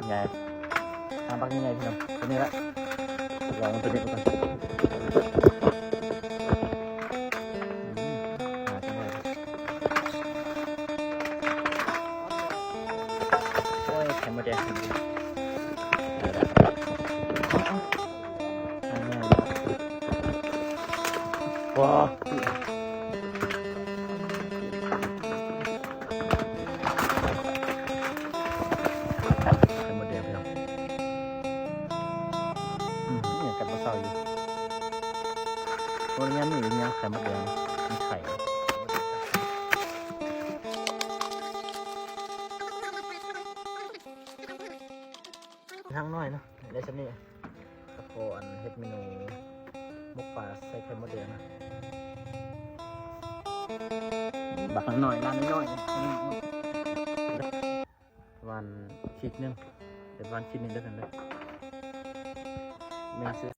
ໃຫຍ່ ຫາບັກໃຫຍ່ໆ ພີ່ນ້ອງ ຕົວນີ້ລະ ລອງຕົວນີ້ກ່ອນ ອືມ ຫາຈັງໄດ ໂອ້ຍ ໄຂ່ມົດແດງ ໄດ້ລະ ວ້າວ ໄຂ່ມົດແດງ ພີ່ນ້ອງ ອືມ ຍັງກັດບໍ່ເຊົາຢູ່ ໂອ້ຍ ຍາມນີ້ມີໄຂ່ມົດແດງ ມີໄຂ່ ທາງນ້ອຍເນາະ ໄດ້ຊ່ຳນີ້ ກະຂໍອັນເຮັດເມນູໝົກປາໃສ່ໄຂ່ມົດແດງນະ ບັກນ້ອຍໆ ລ້ານນ້ອຍໆ ປະມານຂີດໜຶ່ງ ເປັນປະມານຂີດໜຶ່ງເດີ ນັ້ນເດີ ແມ່ນຊື່.